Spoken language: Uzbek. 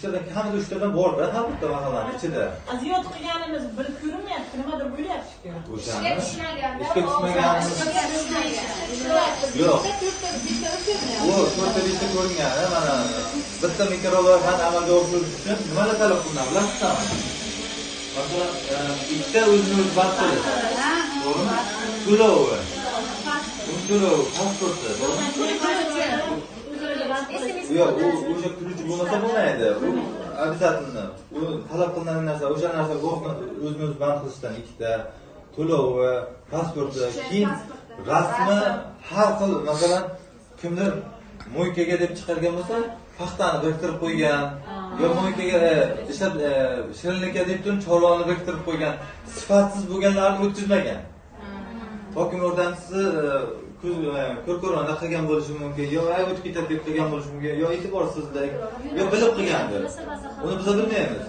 Uchtadan, kamida uchtadan borda har bitta mahallani ichida. Ziyod qilganimiz bilib ko'rinmayapti, nimadir bo'lyapti-ku. O'shani Ishga tushmaganda. Ishga tushmaganimiz. Yo'q. U to'rtta, beshta ko'ringani. Mana, bitta mikroloyihani amalga oshirish uchun nimalar talab qilinadi, bilasizmi? Masalan, ikkita o'zini o'zi band qilish, to'g'rimi? To'lovi, uni to'lovi, pasporti, to'g'rimi? Yo'q, u o'sha ключ bo'lmasa bo'lmaydi. U обязательно, u talab qilinadigan narsa. O'sha narsa, guvohni o'zini o'zi band qilishdan ikkita, to'lovi, pasporti, keyin rasmi har xil. Masalan, kimdir мойка ga deb chiqargan bo'lsa, paxtani biriktirib qo'ygan yo мойка ga ishlab, shirinlikka deb turib chorvoni biriktirib qo'ygan, sifatsiz bo'lganlarni o'tkazmagan. Hokim yordamchisi ko'r ko'rona qilgan bo'lishi mumkin, yo ay, o'tib ketadi deb qilgan bo'lishi mumkin, yo e'tiborsizlik, yo bilib qilgandir, uni biza bilmaymiz.